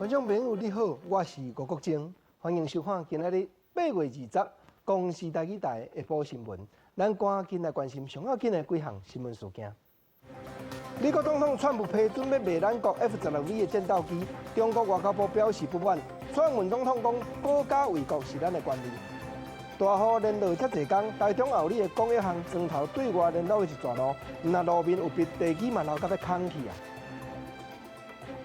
觀眾朋友你好，我是吳國楨，歡迎收看今仔日8月20公視台語台下晡新聞。咱趕緊來關心上要緊的幾項新聞事件。美國總統川普批准欲賣咱國 F-16V 的戰鬥機，中國外交部表示不滿。蔡英文總統講，保家衛國是咱的權利。大雨連落遮濟工，台中后里的廣益巷磚頭對外連落的一逝路，毋但路面有爿，地基嘛流甲欲空去啊！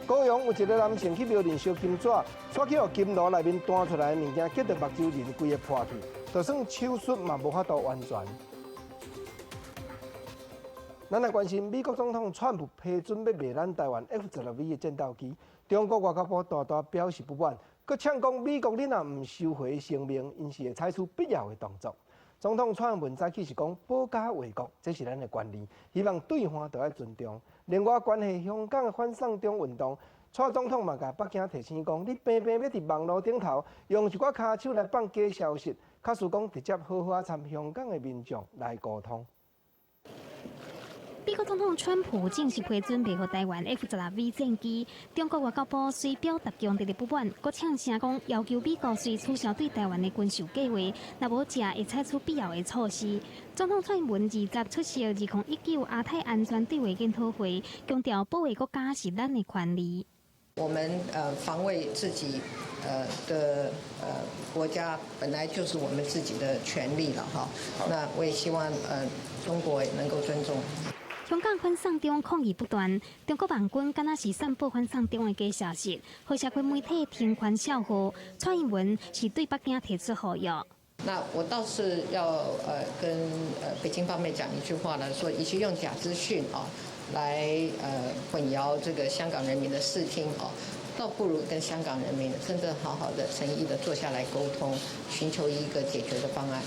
高雄有一个男性去廟裡燒金紙，煞去予金爐內面彈出來的物件，激著目睭仁規个破去，就算手術嘛無法度完全。咱來關心美國總統川普批准欲賣咱台灣 F-16V 的戰鬥機，中國外交部大大表示不滿，閣嗆講美國你若毋收回聲明，𪜶是會採取必要的動作。總統蔡英文早起是講保家衛國，這是咱的權利，希望對方都愛尊重。另外，關係香港的反送中運動，蔡總統嘛共北京提醒講，你平平欲佇網路頂頭用一寡跤手來放假消息，較輸講直接好好仔參香港的民眾來溝通。美國總統川普正式批准賣予台灣 F-16V 戰機，中國外交部雖表達強烈的不滿，閣嗆聲講要求美國隨取消對台灣的軍售計劃，若無者會採取必要的措施。總統蔡英文20出席2019亞太安全對話研討會，強調保衛國家是咱的權利。我們防衛自己的國家，本來就是我們自己的權利了哈。那我也希望中國能夠尊重。香港反送中抗議不斷，中國網軍敢若是散布反送中的假消息，予社群媒體停權笑話。蔡英文是對北京提出呼籲。那我倒是要跟北京方面講一句話呢，說與其用假資訊啊來混淆這個香港人民的視聽哦，倒不如跟香港人民真正好好的誠意的坐下來溝通，尋求一個解決的方案。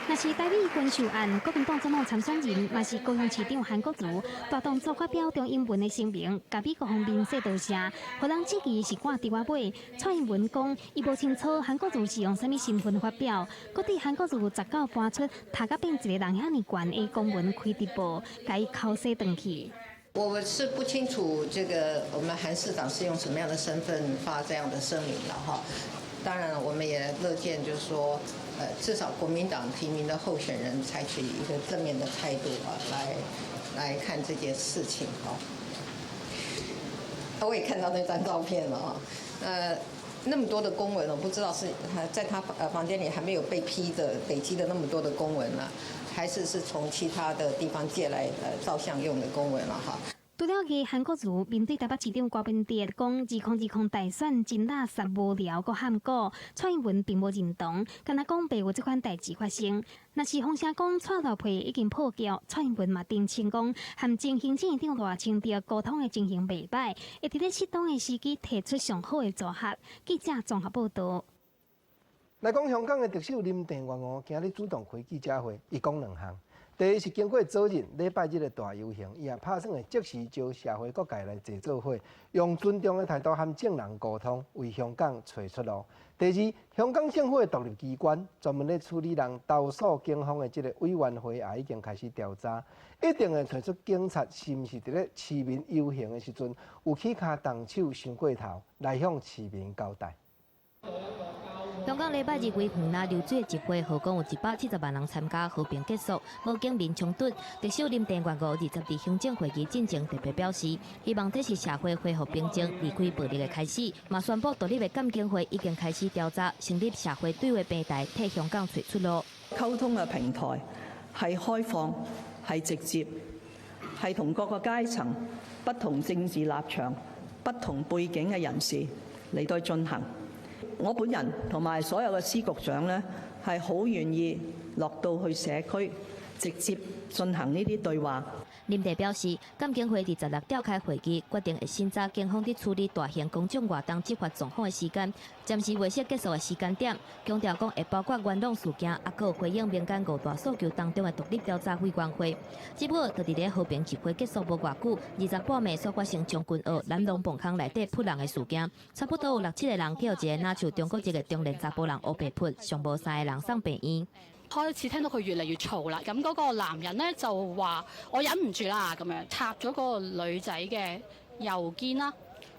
若是台美軍售案，國民黨總統參選人嘛是高雄市長韓國瑜，大動作發表中英文的聲明，共美國方面說多謝，予人質疑是掛豬仔尾。蔡英文講，伊無清楚韓國瑜是用啥物身份發表，閣對韓國瑜19搬出讀甲變一個人遐爾懸的公文開直播，共伊剾洗轉去。我是不清楚這個我們韓市長是用什麼樣的身份發這樣的聲明了哈。當然，我們也樂見，就是說，至少國民黨提名的候選人採取一個正面的態度啊，來看這件事情哈。我也看到那張照片了啊，那麼多的公文，我不知道是在他房間裡還沒有被批的累積的那麼多的公文呢，還是從其他的地方借來照相用的公文了哈。除了個韓國瑜面對台北市長柯文哲講2020大選真垃圾無聊閣喊古，蔡英文並無認同，敢若講袂有這款代誌發生。若是風聲講蔡老皮已經破局，蔡英文嘛澄清講，和前行政院長賴清德溝通的情形袂䆀，會佇咧適當的時機提出上好的組合。記者綜合報道。來講香港的特首林鄭月娥今日主動開記者會，伊講兩項。第一是經過昨日禮拜日的大遊行，伊也拍算會即時召社會各界來坐做伙，用尊重的態度和眾人溝通，為香港揣出路。第二，香港政府的獨立機關專門咧處理人投訴警方的這个委員會也已經開始調查，一定會揣出警察是毋是佇咧市民遊行的時陣有起跤動手傷過頭，來向市民交代。香港禮拜日維園若流水的集會，號講有170萬人參加，和平結束，無警民衝突。特首林鄭月娥20佇行政會議進前特別表示，希望這是社會恢復平靜、離開暴力的開始。嘛宣布獨立的監警會已經開始調查，成立社會對話平台，替香港揣出路。溝通嘅平台係開放、係直接、係同各個階層、不同政治立場、不同背景嘅人士嚟到進行。我本人同埋所有嘅司局長呢，係好願意落到去社區，直接進行呢啲對話。林鄭表示，監警會26召開會議，決定會審查警方佇處理大型公眾活動執法狀況的時間，暫時未設結束的時間點。強調講會包括元朗事件，抑閣有回應民間五大訴求當中的獨立調查委員會。只不過，就佇咧和平集會結束無偌久，20半暝煞發生將軍澳南龍磅空內底撲人的事件，差不多有六七个人去予一个若像中國籍的中年查埔人烏白撲，上無三个人送病院。開始聽到佢越嚟越嘈啦，咁嗰個男人呢就話：我忍唔住啦，咁樣插咗嗰個女仔嘅右肩啦，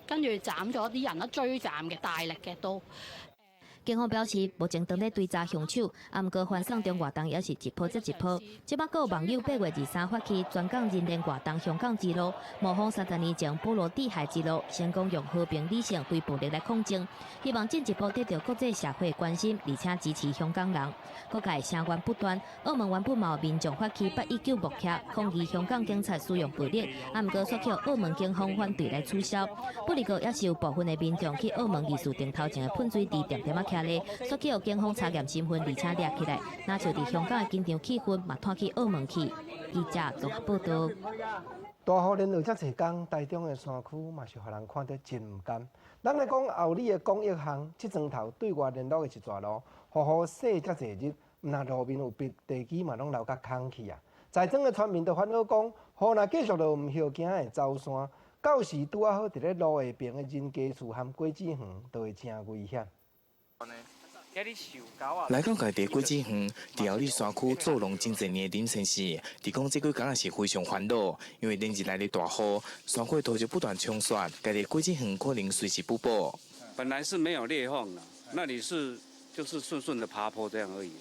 跟住斬咗啲人啦，追斬嘅大力嘅刀。警方表示，目前正咧追查兇手，啊，毋過反送中活動也是一波接一波。這擺閣有網友8月23發起全港人鏈活動香港之路，模仿30年前波羅的海之路，成功用和平理性非暴力來抗爭，希望進一步得到國際社會關心，而且支持香港人。各界聲援不斷，澳門原本嘛有民眾發起八一九木屐抗議香港警察使用暴力，啊，毋過煞予澳門警方反對來取消。不過也是有部分的民眾去澳門議事亭頭前的噴水池恬恬仔徛咧，煞予警方查驗身份，而且掠起來，若像佇香港的緊張氣氛嘛，湠去澳門去。記者綜合報道。大雨連落遮濟工，台中的山區嘛是予人看得真毋甘。咱來講后里的廣益巷，這庄頭對外聯絡的一逝路，雨雨洗遮濟日，毋但路面有篦，地基嘛攏流甲空去啊！在庄的村民就煩惱講，雨若繼續落，毋歇驚會走山，到時拄仔好佇咧路下爿的人家厝和果子園，就會誠危險。來到家己果子園，佇后里山區做農真濟年的林先生，佇講這幾工也是非常煩惱，因為連日來的大雨，山區土就不斷沖刷，家己果子園可能隨時不保。本來是沒有裂縫的，那裡是就是順順的爬坡這樣而已。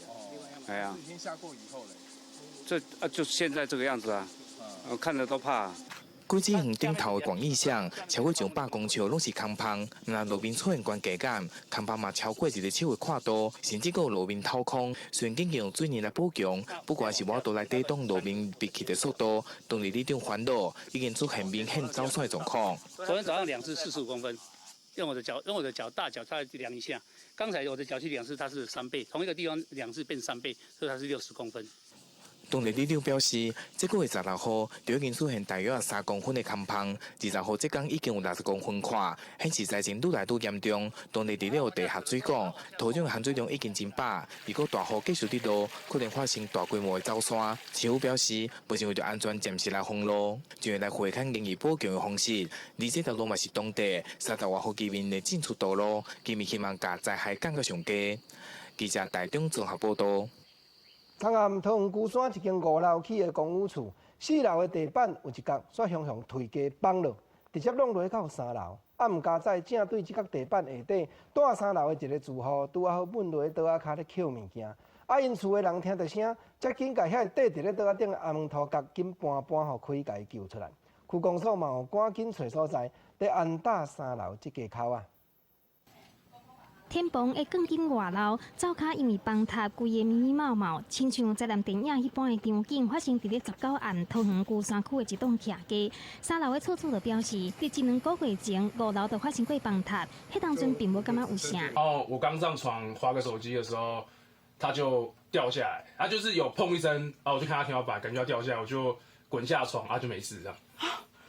係啊。天下過以後咧？這啊，就現在這個樣子啊，我看着都怕。果子園頂頭的廣義巷，超過上百公尺攏是空縫，若路面出現懸低減，空縫嘛超過一个手的闊度，甚至閣有路面掏空。雖然緊用水泥來補強，不過還是無法度來抵擋路面篦去的速度。當地里長煩惱，已經出現明顯走山的狀況。昨天早上兩次45公分，用我的腳大腳再量一下。剛才我的腳去量是它是三倍，同一個地方兩次變三倍，所以它是60公分。當地里長表示，這個月16號就已經出現大約3公分的空縫，20號這工已經有60公分寬，顯示災情愈來愈嚴重。當地除了地下水講，土壤含水量已經真飽，如果大雨繼續佇落，可能發生大規模的走山。市府表示，目前為著安全暫時來封路，就會來會勘願意補強的方式。而這條路嘛是當地30外戶居民的進出道路，居民希望共災害降到上低。記者台中綜合報道。昨暗桃園龜山一間五樓起的公寓厝，四樓的地板有一角煞雄雄退家崩落，直接挵落到三樓。啊，毋佳哉正對這角地板下底，蹛三樓的一个住戶拄仔好糞落桌仔跤咧抾物件。啊，𪜶厝的人聽著聲，才緊共遐個綴佇咧桌仔頂的紅塗角緊搬搬予開，共伊救出來。區公所嘛有趕緊揣所在，佇安搭三樓這家口仔。天棚的鋼筋外露，灶跤因為崩塌，規个密密麻麻，親像災難電影彼般的場景，發生佇咧19暗桃園龜山區的一棟徛家。三樓的厝主就表示，佇一兩個月前，五樓就發生過崩塌，彼當陣並無感覺有啥。哦，我剛上床滑個手機的時候，它就掉下來，它就是有砰一聲，啊，我就看它天花板，感覺要掉下來，我就滾下床，啊，就沒事這樣。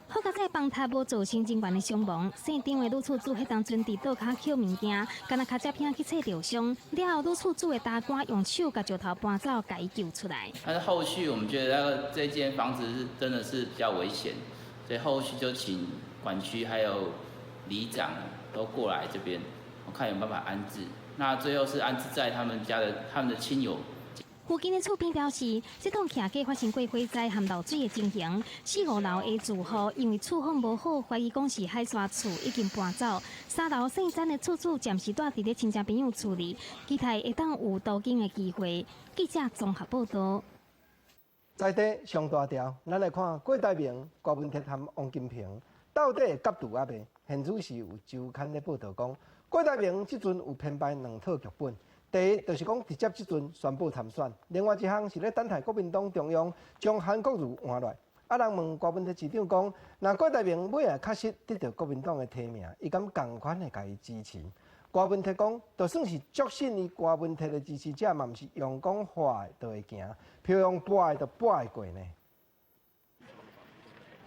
好佳哉崩塌無造成人員的傷亡，姓張的女厝主彼當陣佇桌跤抾物件，敢若跤跡片去切著傷，了後女厝主的大官用手共石頭搬走，共伊救出來。但是後續我們覺得那個這間房子是真的是比較危險，所以後續就請管區還有里長都過來這邊，我看有沒有辦法安置。那最後是安置在他們家的他們的親友。附近的厝邊表示，這棟徛家發生過火災和漏水的情形。四五樓的住戶因為厝況無好，懷疑講是海沙厝已經搬走。三樓姓詹的厝主暫時蹛佇咧親戚朋友厝裡，期待會當有途徑的機會。記者綜合報道。在地上大條，咱來看郭台銘、柯文哲和王金平到底會結拄抑未？現主時有週刊咧報道講，郭台銘這陣有編排兩套劇本。第一，就是講直接這陣宣布參選；另外一項是咧等待國民黨中央將韓國瑜換來。啊，人問柯文哲市長講，若郭台銘尾仔確實得著國民黨的提名，伊敢仝款會共伊支持？柯文哲講，就算是足信伊柯文哲的支持者，嘛毋是用講話的就會行，票用跋的就跋會過呢。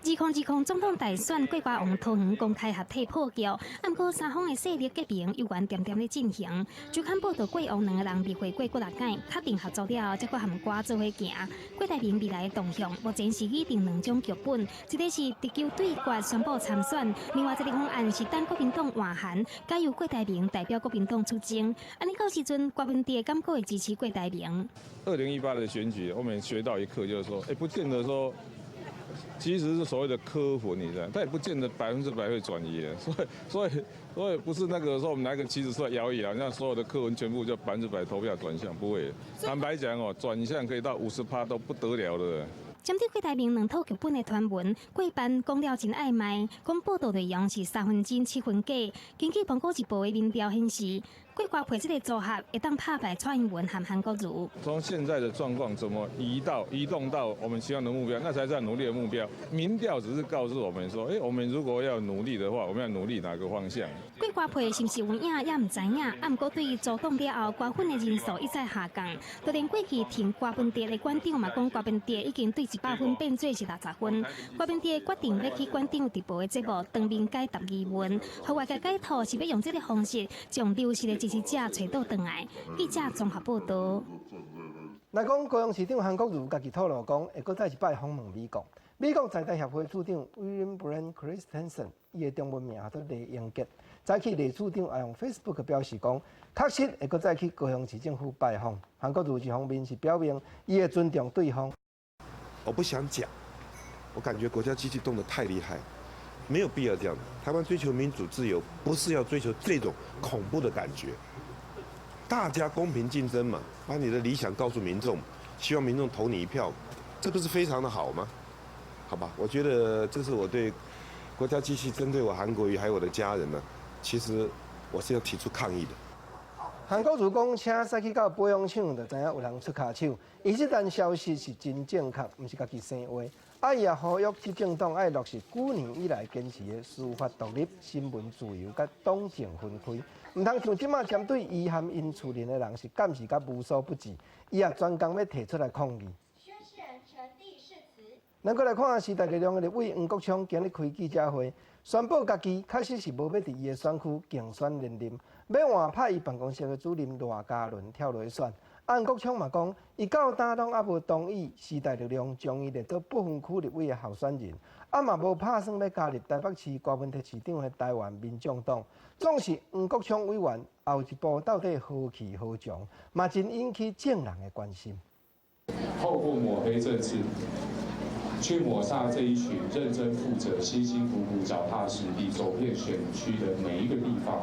2020總統大選，郭台銘桃園公開合體破局，毋過三方的勢力結盟猶原恬恬咧進行。周刊報道，郭王兩个人密會過幾若擺，確定合作了後，才閣和歌做伙行。郭台銘未來的動向，目前是擬定兩種劇本，一个是直球對決宣布參選，另外一个方案是等國民黨換韓，改由郭台銘代表國民黨出征。按呢到時陣，柯文哲敢閣會支持郭台銘？ 2018的選舉，我們學到一課，就是說，不見得說。其實是所謂的柯粉，你知道，他也不見得100%會轉移的，所以不是那個說我們拿個旗子出來搖一搖，讓所有的柯粉全部就100%投票轉向，不會。坦白講哦，轉向可以到50%都不得了了。針對郭台銘兩套劇本的傳聞，過班講了真曖昧，講報道內容是三分真七分假。根據《蘋果日報》的民調顯示，郭柯配這個組合會當拍敗蔡英文和韓國瑜。從現在的狀況，怎麼移動到我們希望的目標，那才是努力的目標。民調只是告訴我們說，我們如果要努力的話，我們要努力哪個方向？郭柯配是毋是有影也毋知影，啊，毋過對組黨了後，柯粉的人數一再下降。就連過去挺柯文哲的館長嘛講，柯文哲已經對100分變做是60分。柯文哲決定欲去館長直播的節目當面解答疑問，予外界解讀是欲用這個方式將流失的支持者揣倒轉來。記者綜合報導。來講高雄市長韓國瑜家己透露講，會閣再一擺訪問美國。美國在台協會處長 William Brendt Christensen，伊的中文名叫做黎英傑。早起黎處長也用 Facebook 表示講，確實會閣再去高雄市政府拜訪。韓國瑜這方面是表明，伊會尊重對方。我不想講，我感覺國家機器動得太厲害，沒有必要這樣。台灣追求民主自由，不是要追求這種恐怖的感覺。大家公平競爭嘛，把你的理想告訴民眾，希望民眾投你一票，這不是非常的好嗎？好吧，我覺得這是我對國家機器針對我韓國瑜還有我的家人呢，其實我是要提出抗議的。韓國瑜講車駛去到保養廠，就知影有人出跤手。伊這單消息是真正確，毋是家己生話。啊，伊也呼籲執政黨愛落實幾年以來堅持的司法獨立、新聞自由佮黨政分開，毋通像這馬針對伊和𪜶厝內的人是監視甲無所不至。伊也專工欲提出來抗議。咱閣來看時代力量的立委黃國昌今日開記者會，宣布家己確實是無欲佇伊的選區競選連任，欲換派伊辦公室的主任賴嘉倫跳落去選。啊，黃國昌嘛講，伊到今攏猶無同意時代力量將伊列做不分區立委的候選人，啊嘛無拍算欲加入台北市柯文哲市長的台灣民眾黨。總是黃國昌委員後一步到底何去何從，嘛真引起眾人的關心。透過抹黑政治，去抹殺這一群認真負責、辛辛苦苦、腳踏實地、走遍選區的每一個地方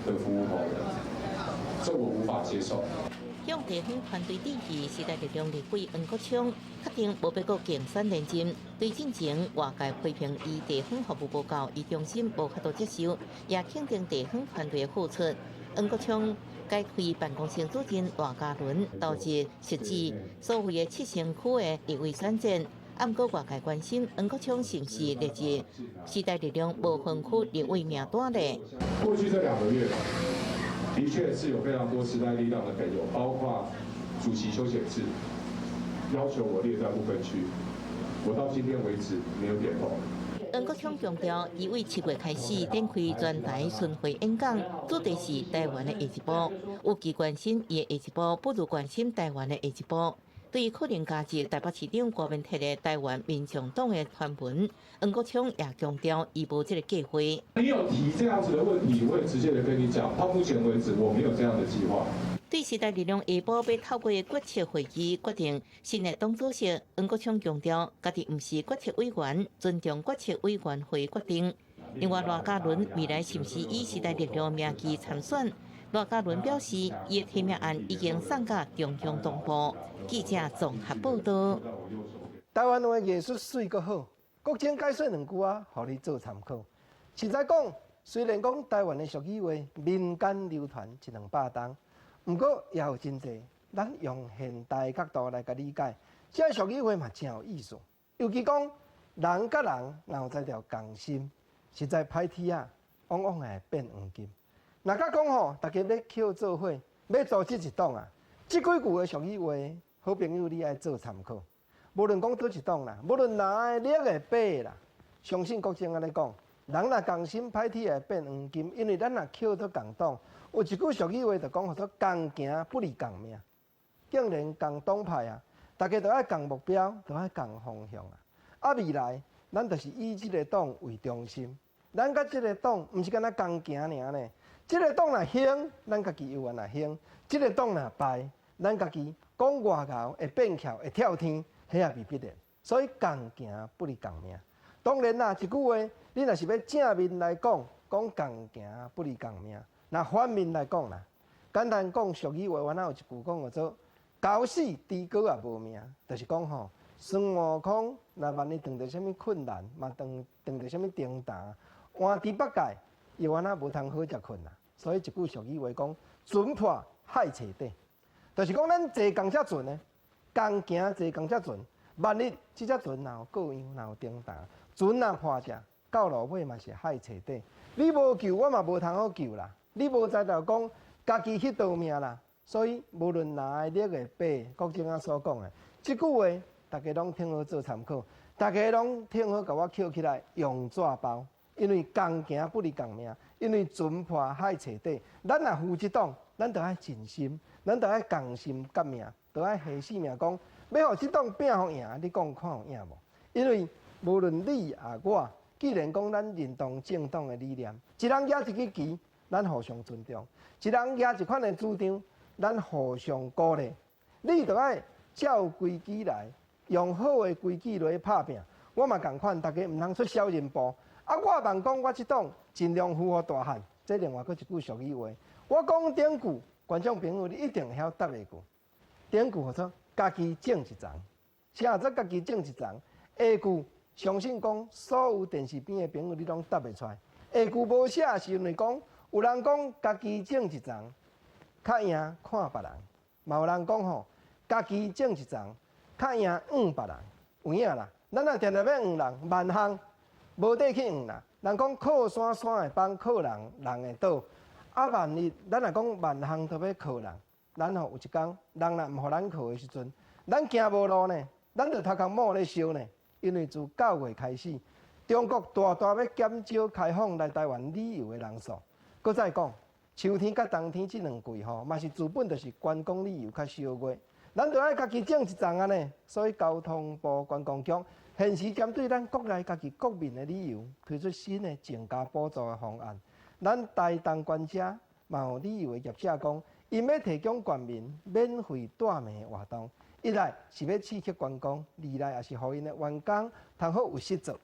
的服務同仁，這我無法接受。向地方團隊致意，時代力量立委黃國昌確定無欲閣競選連任，對進前外界批評伊地方服務無夠，伊重申無法度接受，也肯定地方團隊的付出。黃國昌改開辦公室主任賴嘉倫導致設置所謂的七星區的立委選戰。啊，毋過外界關心黃國昌是毋是列入時代力量無分區立委名單咧？過去這2個月，的確是有非常多時代力量的朋友，包括主席邱顯智，要求我列在不分區，我到今天為止沒有點頭。黃國昌強調，伊為7月開始展開全台巡迴演講，主題是台灣的下一步。與其關心伊的下一步，不如關心台灣的下一步。對於可能加入台北市長柯文哲的台灣民眾黨的傳聞，黃國昌也強調，伊無這個計劃。你有提這樣子的問題，我會直接的跟你講，到目前為止我沒有這樣的計劃。對時代力量下晡欲透過決策會議決定新的黨主席，黃國昌強調，家己毋是決策委員，尊重決策委員會決定。另外，賴嘉倫未來是毋是以時代力量名義參選？賴嘉倫表示，伊的提名案已經送到中央黨部。記者綜合報道。台灣話藝術媠閣好，國政解說兩句仔，予你做參考。實在講，雖然講台灣的俗語話民間流傳一兩百冬，毋過也有真濟，咱用現代角度來共理解，這俗語話嘛真有意思。尤其講人佮人若有才調仝心，實在歹鐵仔，往往會變黃金。若閣講吼，大家欲抾做伙，欲組織一黨啊，這幾句的俗語話，好朋友你愛做參考。無論講佗一黨啦，無論藍的、綠的、白的啦，相信國政按呢講，人若仝心歹鐵會變黃金，因為咱若抾做共黨，有一句俗語話就講號做共行不離共命。既然仝黨派啊，大家都愛仝目標，都愛仝方向啊。啊，未來咱就是以這個黨為中心，咱佮這個黨毋是干焦仝行爾呢。這個黨若興，咱家己猶原若興；這個黨若敗，咱家己講偌𠢕會變翹會跳天，彼也未必然。所以仝行不離仝命。當然啦，一句話，你若是欲正面來講，講仝行不離仝命；若反面來講啦，簡單講俗語話，原來有一句講叫做“猴死豬哥也無命”，就是講吼，孫悟空若萬一碰著啥物困難，嘛碰碰著啥物重擔，換豬八戒，伊原來無通好食睏啦。所以一句俗語話講：船破海揣底，就是講咱坐仝隻船的，仝行坐仝隻船。萬一這隻船若有過樣，若有重擔，船若破者，到落尾嘛是海揣底。你無救，我嘛無通好救啦。你無知道講家己去逃命啦。所以無論哪个綠的白，國政仔所講的，這句話，大家攏聽好做參考，大家攏聽好，共我抾起來用紙包。因為仝行不離仝命，因為船破海揣底。咱若負這黨，咱就愛盡心，咱就愛仝心革命，就愛下性命講。欲予這黨拼予贏，你講看有影無？因為無論你抑我，既然講咱認同政黨的理念，一人舉一支旗，咱互相尊重；一人舉一款的主張，咱互相鼓勵。你著愛照規矩來，用好的規矩來拍拚。我嘛仝款，大家毋通出小人步。啊，我望講我這黨盡量符合大漢。這另外閣一句俗語話，我講頂句，觀眾朋友你一定會曉答下句。頂句號做家己種一叢，啥做家己種一叢？下句相信講所有電視邊的朋友你攏答會出來。下句無寫是因為講有人講家己種一叢，較贏看別人；嘛有人講吼，家己種一叢，較贏向別人。有影啦，咱若定定欲向人，萬項無地去向啦。人講靠山山會崩，靠人人會倒。啊，萬一咱若講萬項都欲靠人，咱吼有一工人若毋予咱靠的時陣，咱行無路呢，咱就頭殼冒咧燒呢。因為自9月開始，中國大大欲減少開放來台灣旅遊的人數。閣再講，秋天佮冬天這兩季吼，嘛是自本就是觀光旅遊較燒熱，咱就愛家己種一叢按呢。所以交通部觀光局現時針對咱國內家己國民的旅遊，推出新的增加補助的方案。咱台東縣遮嘛有旅遊的業者講，𪜶欲提供全民免費帶暝活動，一來是欲刺激觀光，二來也是予𪜶的員工通好有事做。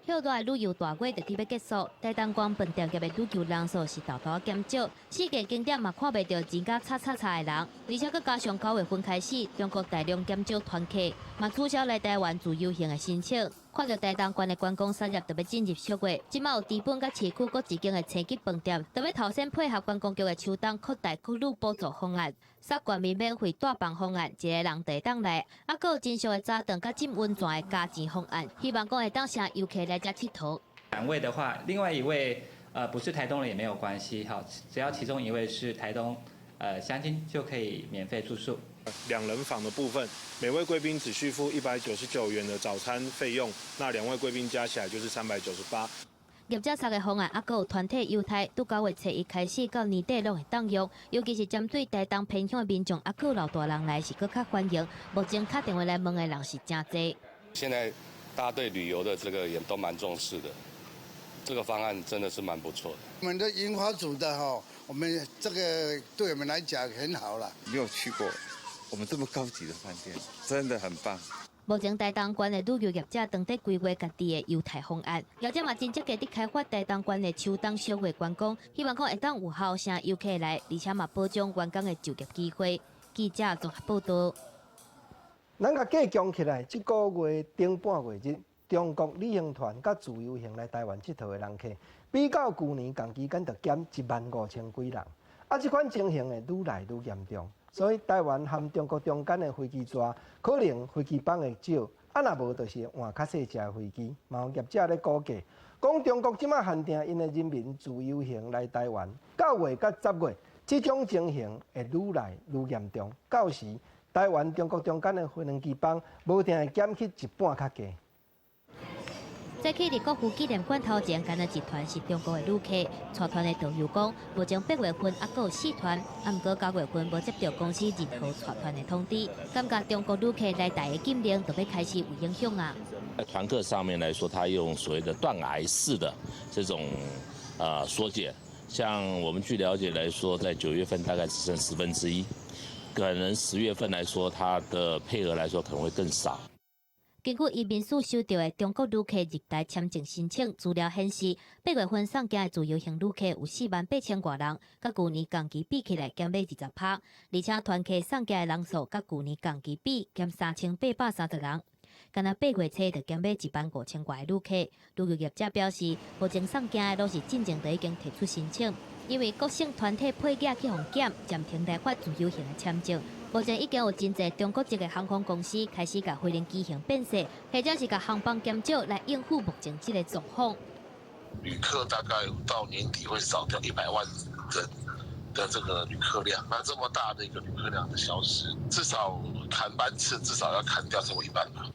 歇熱的旅遊大月就佇欲結束，台東縣飯店業的旅遊人數是沓沓減少，四界景點嘛看袂著人甲吵吵吵的人，而且閣加上9月份開始，中國大量減少團客，嘛取消來台灣自由行的申請。看著台東縣的觀光產業就欲進入縮月，這馬有知本佮市區各一間的星級飯店，就欲頭先配合觀光局的秋冬擴大國旅補助方案，殺全民免費帶房方案，一個人就會當來，啊，閣有真俗的早頓佮浸溫泉的加錢方案，希望講會當吸遊客來遮𨑨迌。兩位的話，另外一位不是台東人也沒有關係，好，只要其中一位是台東鄉親就可以免費住宿。兩人房的部分，每位貴賓只需付199元的早餐費用，那兩位貴賓加起來就是398。業者三个方案，抑閣有團體優待，對9月初1開始到年底攏會當用，尤其是針對台東偏鄉的民眾，抑閣有老大人來是閣較歡迎。目前敲電話來問的人是誠濟。現在大家對旅遊的這個也都蠻重視的，這個方案真的是蠻不錯的。我們的銀髮族的哈，我們這個對我們來講很好了。沒有去過我們這麼高級的飯店，真的很棒。目前台東縣的旅遊業者正佇規劃家己的優待方案，業者嘛真積極佇開發台東縣的秋冬小月觀光，希望講會當有效吸遊客來，而且嘛保障員工的就業機會。記者綜合報道。咱共計較起來，這個月頂半月日，中國旅行團佮自由行來台灣𨑨迌的人客，比較舊年仝期間就減1萬5千幾人。啊，這款情形會愈來愈嚴重，所以台灣和中國中間的飛機座，可能飛機班會少，啊，若無就是換較細隻的飛機。嘛有業者咧估計，講中國這馬限定𪜶的人民自由行來台灣，9月佮10月，這種情形會愈來愈嚴重。到時台灣中國中間的飛機班，無定會減去一半較低。在去佇國父紀念館頭前，敢若一團是中國的旅客。帶團的導遊講，目前8月份猶閣有四團，啊，毋過9月份無接著公司任何帶團的通知，感覺中國旅客來台的禁令就欲開始有影響啊。在團客上面來說，他用所謂的斷崖式的這種縮減，像我們據了解來說，在9月份大概只剩1/10。可能10月份來說，它的配額來說可能會更少。根據移民署收著的中國旅客入台簽證申請資料顯示，8月份送件的自由行旅客有4萬8千外人，佮舊年同期比起來減欲20%，而且團客送件的人數佮舊年同期比減3830人。干焦8月初就減欲1萬5千外旅客。旅遊業者表示，目前送件的攏是進前就已經提出申請，因為各省團體配額去予減，暫停來發自由行的簽證。目前已經有真濟中國籍的航空公司開始共飛行機型變設，或者是共航班減少來應付目前這个狀況。旅客大概到年底會少掉100萬人的這個旅客量，那這麼大的一個旅客量的消失，至少砍班次至少要砍掉這麼一半吧。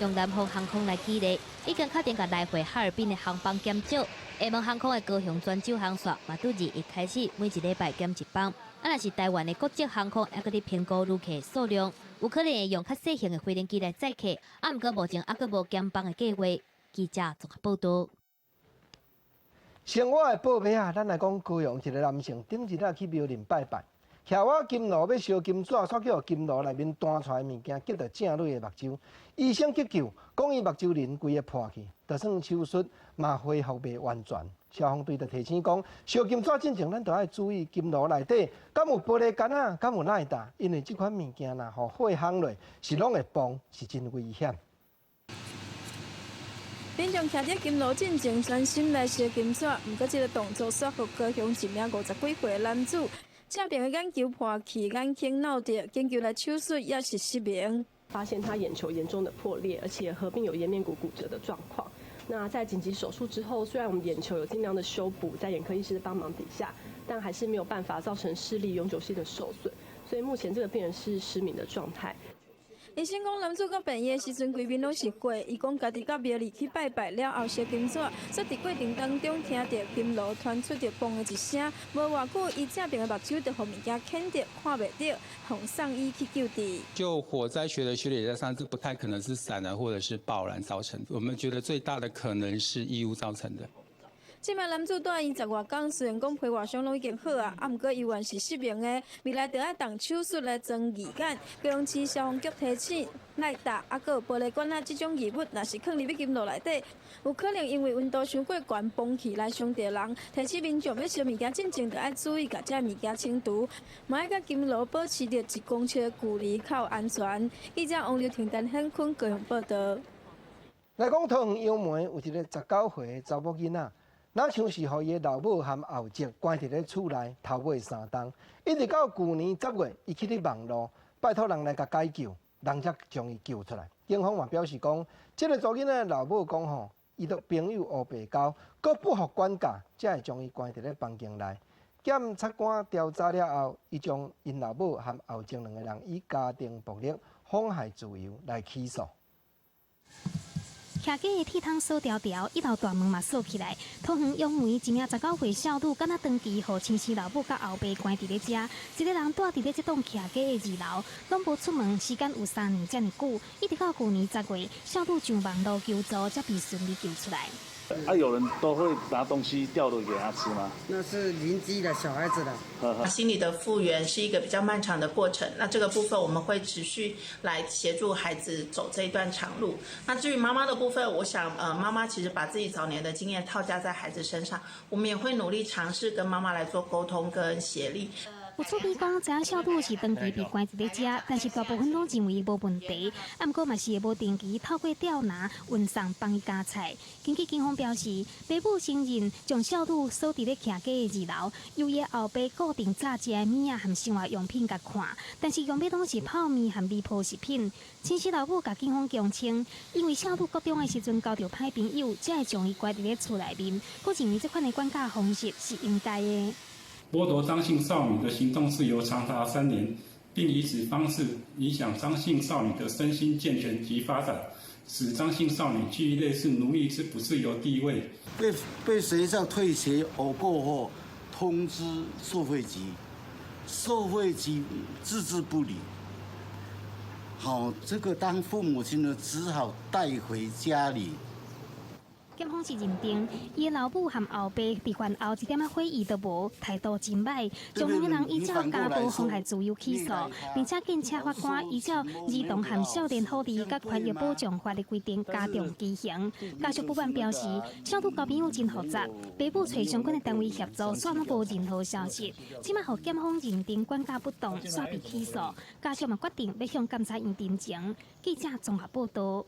用南方航空來舉例，已經確定共來回哈爾濱的航班減少。廈門航空的高雄泉州航線嘛，對21開始每一禮拜減一班。啊，若是台灣的國籍航空，猶閣佇評估旅客數量，有可能會用較細型的飛行機來載客。啊，毋過目前猶閣無減班的計劃。記者綜合報導。生活的報尾啊，咱來講高雄一个男性，頂日仔去廟裡拜拜，徛倚金爐欲燒金紙，煞予金爐內面彈出來物件，擊著正磊的目睭。醫生急救，講伊目睭仁規个破去，就算手術嘛恢復袂完全。消防隊就提醒講，燒金紙進前，咱著愛注意金爐內底敢有玻璃罐仔，敢有奈噠，因為這款物件若予火烘落，是攏會爆，是真危險。民眾徛佇金爐進前，專心來燒金紙，毋過這个動作煞予高雄一名50幾歲的男子，正爿的眼球破去，眼睛鬧著，緊急來手術也是失明。發現他眼球嚴重的破裂，而且合併有顏面骨骨折的狀況。那在緊急手術之後，雖然我們眼球有盡量的修補，在眼科醫師的幫忙底下，但還是沒有辦法造成視力永久性的受損。所以目前這個病人是失明的狀態。醫生講，男子到病院的時陣，規面攏是血。伊講，家己到廟裡去拜拜了後，燒金紙，煞佇過程當中聽著金爐傳出著嘣的一聲，無偌久，伊正爿的目睭就予物件牽著，看袂著，予送醫去救治。就火災學的學理在上，這不太可能是閃燃或者是爆燃造成的。我們覺得最大的可能是異物造成的。這名男子蹛院10外工，雖然講皮外傷攏已經好啊，啊，毋過猶原是失明的，未來著愛動手術來裝義眼。高雄市消防局提醒，奈噠猶閣有玻璃罐仔這種異物，若是囥入去金爐內底，有可能因為溫度傷過懸，崩起來傷著人。提醒民眾欲燒物件進前，著愛注意共這物件清除，嘛愛佮金爐保持著1公尺的距離較有安全。記者王劉婷、陳顯坤高雄報導。來講桃園楊梅有一个19歲的查某囡仔。若像是予伊的老母含後姪關佇咧厝內，頭尾三冬，一直到舊年10月，伊去佇網路拜託人來共解救，人才將伊救出來。警方嘛表示講，這个查某囡仔的老母講吼，伊的朋友烏白交，閣不服管教，才會將伊關佇咧房間內。檢察官調查了後，伊將𪜶老母含後姪兩个人以家庭暴力、妨害自由來起訴。徛家的鐵窗鎖牢牢，一樓大門嘛鎖起來。桃園楊梅一名19歲少女，敢若長期予親生老母佮後爸關佇咧遮，一个人蹛佇咧這棟徛家的二樓，攏無出門，時間有3年遮爾久。一直到舊年10月，少女上網路求助，才被順利救出來。啊，有人都會拿東西掉落給他吃嗎？那是鄰居的小孩子的。心理的復原是一個比較漫長的過程，那這個部分我們會持續來協助孩子走這一段長路。那至於媽媽的部分，我想，媽媽其實把自己早年的經驗套加在孩子身上，我們也會努力嘗試跟媽媽來做溝通跟協力。有厝邊講，知影少女是長期被關佇咧遮，但是大部分攏認為無問題。啊，毋過嘛是會無定期透過吊籃運送幫伊加菜。根據警方表示，爸母承認將少女鎖佇咧徛家的二樓，由伊後爸固定炸食的物仔和生活用品共看，但是用的攏是泡麵和微波食品。親生老母共警方供稱，因為少女國中的時陣交著歹朋友，才會將伊關佇咧厝內面。閣認為這款的管教方式是應該的。剝奪張姓少女的行動自由長達3年，並以此方式影響張姓少女的身心健全及發展，使張姓少女居於類似奴役之不自由地位。被學校退學後過後，通知社會局，社會局置之不理。好，這個當父母親的只好帶回家裡。檢方是認定，伊的老母和後爸佇犯後一點仔悔意都無，態度真䆀，將兩个人依照家暴妨害自由起訴，並且檢察法官依照兒童和少年福利佮權益保障法的規定加重其刑。家屬不滿表示，小女交朋友真複雜，爸母揣相關的單位協助，煞攏無任何消息。這馬予檢方認定管教不當，煞被起訴，家屬嘛決定欲向監察院陳情。記者綜合報道。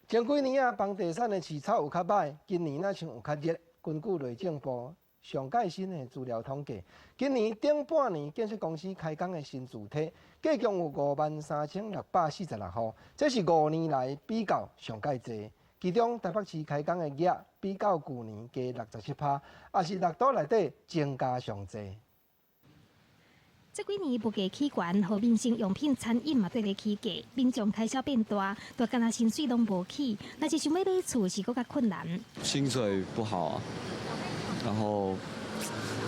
前幾年啊，房地產的市場有較䆀，今年若像有較熱。根據內政部上蓋新的資料統計，今年頂半年建設公司開工的新住宅，計共有53,646戶，這是5年來比較上蓋濟。其中台北市開工的額比較舊年加67%，也是六都內底增加上濟。這幾年物價起懸，予民生用品、餐飲嘛綴咧起價，民眾開銷變大，但敢若薪水攏無起，若是想欲買厝是閣較困難。薪水不好啊，然後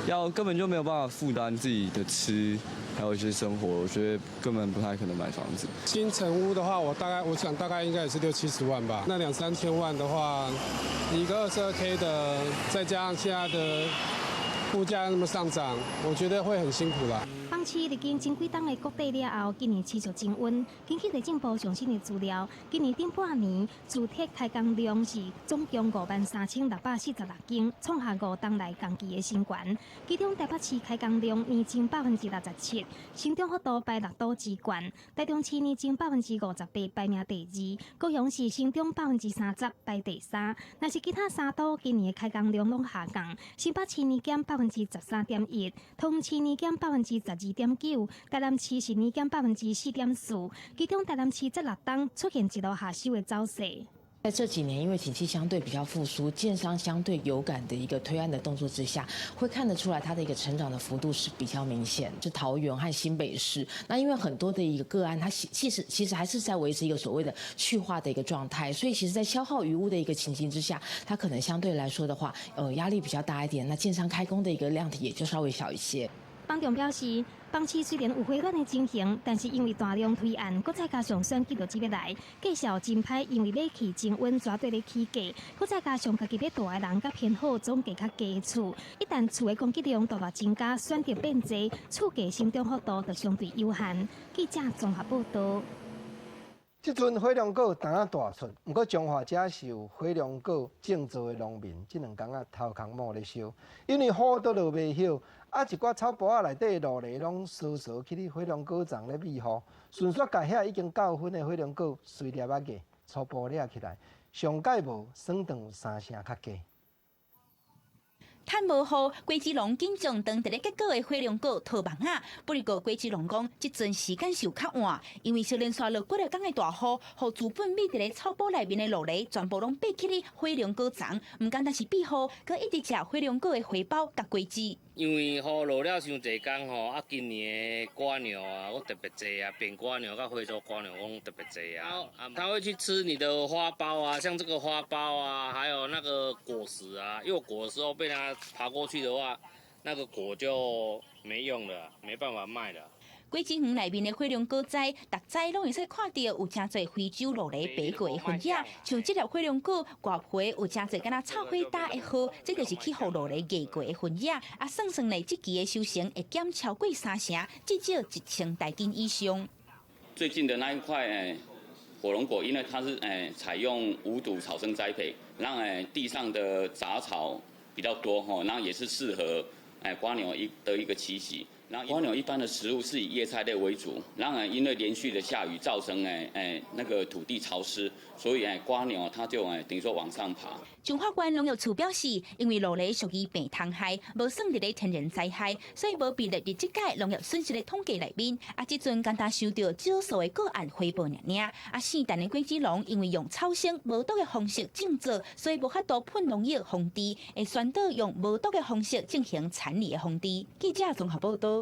要根本就沒有辦法負擔自己的吃，還有一些生活，我覺得根本不太可能買房子。新成屋的話，我想大概應該也是六七十萬吧。那兩三千萬的話，一個22K 的，再加上現在的物價那麼上漲，我覺得會很辛苦啦。房市歷經前幾冬的谷底了後，今年持續增溫。根據內政部上新的資料，今年頂半年住宅開工量是總共53,646間，創下5冬來同期的新高。其中台北市開工量年增67%，成長幅度排六都之冠。台中市年增58%，排名第二。高雄市成長30%，排第三。若是其他三都今年的開工量攏下降，新北市年減13.1%，桃園市年減12.9%，台南市是年減4.4%，其中台南市這6冬出現一路下修的走勢。在這幾年，因為景氣相對比較復甦，建商相對有感的一個推案的動作之下，會看得出來它的一個成長的幅度是比較明顯。是桃園和新北市，那因為很多的一個個案，它其實還是在維持一個所謂的去化的一個狀態，所以其實，在消耗餘屋的一個情形之下，它可能相對來說的話，壓力比較大一點。那建商開工的一個量體也就稍微小一些。房仲表示，房市雖然有回暖的情形，但是因為大量推案，閣再加上選舉就這欲來，價數真歹，因為買氣真穩，絕對咧起價，閣再加上家己欲住的人較偏好總價較低的厝，一旦厝的供給量大大增加，選擇變濟，厝價成長幅度就相對有限。記者綜合報道。這陣火龍果當仔大出，毋過彰化遮是有火龍果種植的農民，這兩工仔頭殼毛咧燒，因為雨都落袂歇，啊一寡草埔仔內底的路螺攏趖趖去咧火龍果叢咧避雨，順煞共遐已經夠薰的火龍果隨粒仔硬粗暴掠起來，上蓋無算當有三成較低。趁無雨，果子農緊將當佇咧結果的火龍果套網仔。不過果子農講，這陣時間是有較晚，因為小連續落幾仔工的大雨，予資本覕佇咧草埔內面的路螺全部攏爬去咧火龍果叢，毋簡單是避雨，閣一直食火龍果的花苞佮果子。因為雨落了傷濟工吼，啊，今年的蝸牛啊，閣特別濟啊，扁蝸牛佮非洲蝸牛攏特別濟啊。它會去吃你的花苞啊，像這個花苞啊，還有那個果實啊，幼果的時候被它爬過去的話，那個果就沒用了，沒辦法賣了。果子園內面的火龍果栽，逐栽攏會使看著有誠濟非洲路螺爬過的痕跡。像這粒火龍果外皮有誠濟敢若臭火焦的號，這就是去予路螺壓過的痕跡。啊，算算咧，這期的收成會減超過三成，至少1000台斤以上。最近的那一塊火龍果，因為它是採用無毒草生栽培，讓地上的雜草比較多吼，那也是適合蝸牛一個棲息。那蝸牛一般的食物是以葉菜類為主，然而因為連續的下雨造成那個土地潮濕，所以蝸牛它就等於說往上爬。彰化縣農業處表示，因為路螺屬於病蟲害，無算佇咧天然災害，所以無被列入這屆農業損失的統計內面。啊，這陣敢若收著少數的個案回報爾爾。啊，聖誕的果子農因為用草生無毒的方式種植，所以無法度噴農藥防治，會宣導用無毒的方式進行殘餌的防治。記者綜合報道。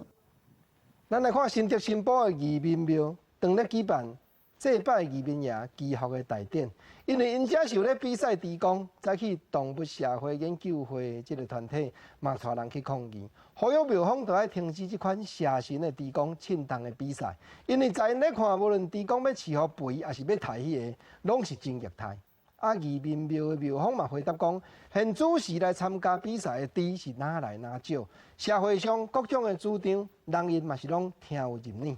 咱來看新竹新埔的義民廟，當咧舉辦祭拜義民爺祈福的大典，因為𪜶遮是有咧比賽豬公，早起動物社會研究會這個團體嘛帶人去抗議，呼籲廟方著愛停止這款邪神的豬公凊重的比賽，因為在𪜶咧看，無論豬公欲飼予肥，抑是欲刣彼个，攏是真虐待。啊，義民廟的廟方嘛回答講，現主時來參加比賽的豬是哪來哪少，社會上各種的主張，人𪜶嘛是攏聽有入耳。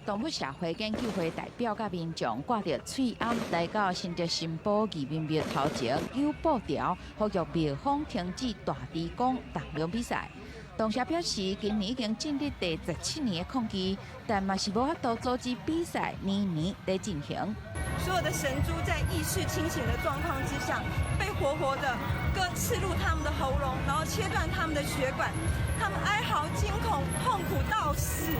動物社會研究會代表佮民眾掛著喙罨來到新竹新埔義民廟頭前，扭布條，呼籲廟方停止大豬公重量比賽。同時表示，今年已經進入第17年的抗議，但嘛是無法度阻止比賽年年在進行。所有的神豬在意識清醒的狀況之下，被活活的割刺入他們的喉嚨，然後切斷他們的血管，他們哀嚎、驚恐、痛苦到死。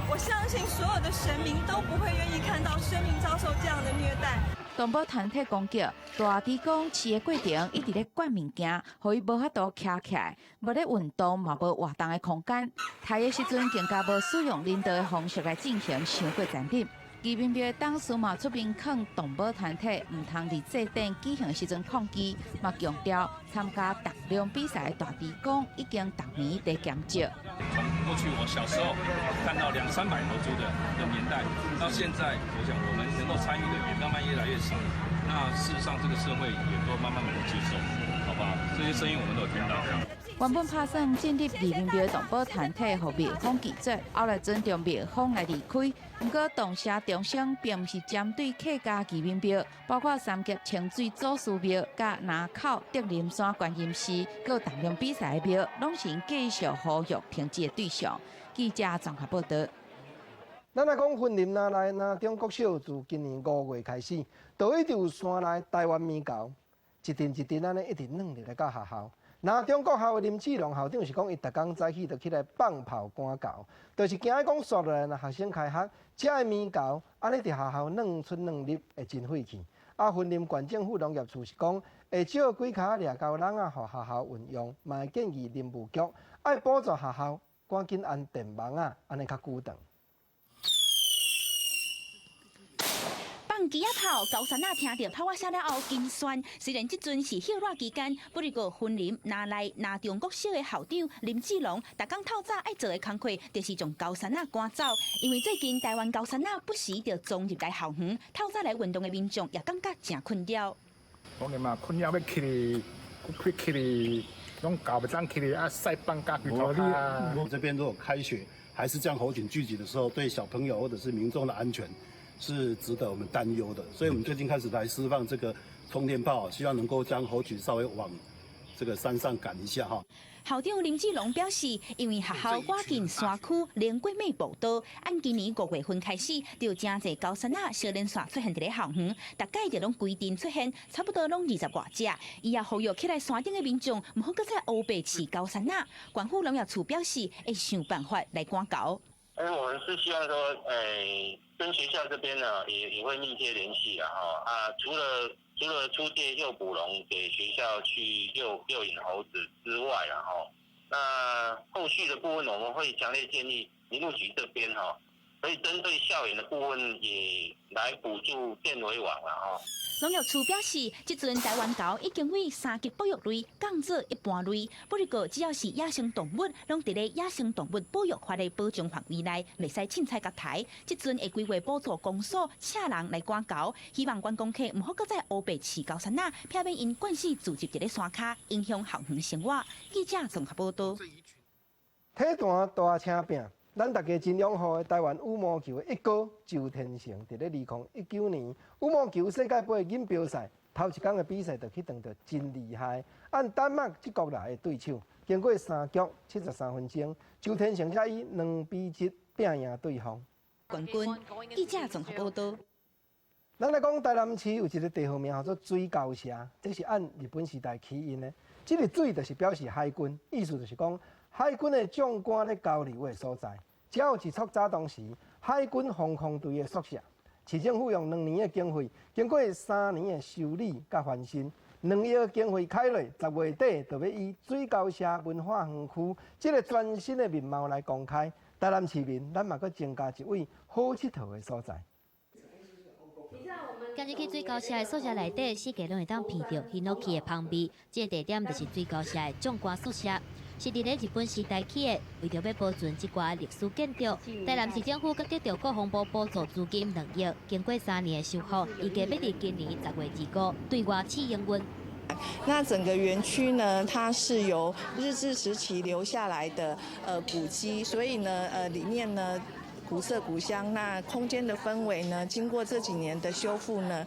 我相信所有的神明都不會願意看到生命遭受這樣的虐待。動保團體攻擊大豬公飼的過程，一直咧灌物件，予伊無法度徛起來，無咧運動，嘛無活動的空間。刣的時陣更加無使用人道的方式來進行，傷過殘忍。義民廟的董事嘛出面勸動保團體，毋通佇祭典舉行的時陣抗議，嘛強調參加重量比賽的大豬公已經逐年佇減少。從過去我小時候看到兩三百頭豬的年代，到現在，我想我們能夠參與的也慢慢越來越少。那事實上，這個社會也都慢慢能接受，好不好？這些聲音我們都有聽到。原本拍算進入義民廟動保團體，予廟方拒絕，後來尊重廟方來離開。毋過，動社中生並毋是針對客家義民廟，包括三峽清水祖師廟、佮林口德林山觀音寺、閣重量比賽的廟，攏是繼續呼籲停止的對象。記者綜合報道。咱來講雲林林內林中國小，自今年5月開始，就一直有山內台灣獼猴，一陣一陣按呢一直轉入來到學校。林中國校的林志龍校長是講，伊逐工早起就起來放炮趕猴，就是驚講煞落來，若學生開學，遮的獼猴按呢佇學校轉出轉入會真費氣。啊，雲林縣政府農業處是講，會借幾跤掠猴籠仔，予學校運用，嘛會建議林務局愛補助學校，趕緊安電網仔，按呢較久長。放機仔炮，高山仔聽著炮仔聲了後真酸。雖然這陣是歇熱期間，不過雲林林內林中國小的校長林志龍，逐工透早愛做的工課，就是將高山仔趕走。因為最近台灣高山仔不時就衝入來校園，透早來運動的民眾也感覺誠困擾。當然嘛，困擾欲起來，欲起來，攏猴袂當起來啊，曬放假規塗跤。這邊如果開學還是這樣猴群聚集的時候，對小朋友或者是民眾的安全是值得我們擔憂的，所以我們最近開始來釋放這個沖天炮，希望能夠將猴群稍微往這個山上趕一下哈。校長林志龍表示，因為學校倚近山區，連過馬步道，按今年5月份開始，就真濟高山仔小連續出現佇咧校園，逐擺就攏規陣出現，差不多攏20外隻。伊也呼籲起來山頂的民眾，毋好閣再烏白飼高山仔。縣府農業處表示，會想辦法來趕猴。我們是希望說，跟學校這邊呢，也會密切聯繫啊，哈啊，除了出借誘捕籠給學校去誘引猴子之外啊，哈，那後續的部分我們會強烈建議林務局這邊哈，可以針對校園的部分也來補助電圍網啦，哈。農業處表示，這陣台灣猴已經為三級保育類降做一般類，不過只要是野生動物，攏佇咧野生動物保育法的保障範圍內，袂使凊彩共刣。這陣會規劃補助公所請人來趕猴，希望觀光客毋好閣再烏白飼高山仔，避免𪜶慣勢聚集佇咧山跤，影響校園生活。記者綜合報道。體壇大聲拼。咱大家真擁護的台灣羽毛球的一哥周天成，佇咧2019年羽毛球世界盃錦標賽頭一工的比賽，就去碰著真厲害，按丹麥這國來的對手，經過三局73分鐘，周天成才以2比1拼贏對方。冠軍。記者綜合報道。咱來講台南市有一個地號名叫做水溝社，這是按日本時代起因的。這個水就是表示海軍，意思就是講海軍的將官咧交流的所在。遮有一處早當時海軍防空隊的宿舍，市政府用2年的經費，經過3年的修理佮翻新，2億經費開落，10月底就欲以水溝社文化園區這個全新的面貌來公開。台南市民，咱嘛閣增加一位好𨑨迌的所在。行入去水溝社的宿舍內底，四界攏會當聞著ヒノキ的芳味。這個地點就是水溝社的將官宿舍。是佇咧日本時代起的，為著欲保存這寡歷史建築，台南市政府閣得著國防部補助資金2億，經過3年的修復，預計欲佇今年10月25對外試營運。那整個園區呢，它是由日治時期留下來的古蹟，所以呢，裡面呢，古色古香，那空間的氛圍呢，經過這幾年的修復呢，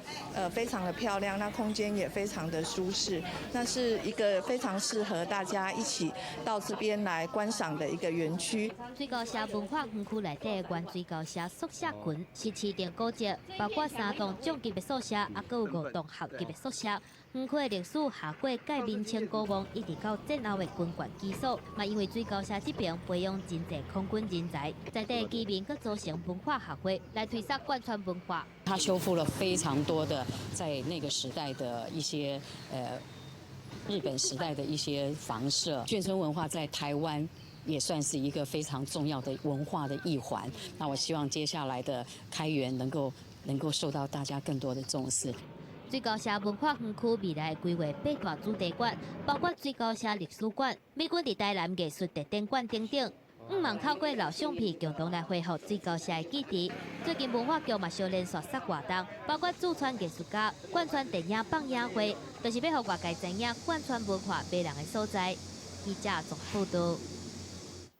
非常的漂亮，那空間也非常的舒適，那是一個非常適合大家一起到這邊來觀賞的一個園區。水溝社文化園區內底原水溝社宿舍群是市定古蹟，包括三棟長級的宿舍，抑閣有五棟合級的宿舍。園區的歷史下過蓋明清古墓，一直到戰後的軍管居所，嘛因為水溝社這爿培養真濟空軍人才，在地居民閣組成文化學會來推捒貫穿文化。他修復了非常多的在那個時代的一些日本時代的一些房舍。眷村文化在台灣也算是一個非常重要的文化的一環。那我希望接下來的開園能夠受到大家更多的重視。水溝社文化園區未來規劃八大主題館，包括水溝社歷史館、美軍佇台南藝術特展館等等。向望透過老相片共同來恢復水溝社的記憶。最近文化局嘛相連續設活動，包括駐村藝術家、貫穿電影放映會，就是欲予外界知影貫穿文化迷人的所在。記者綜報導。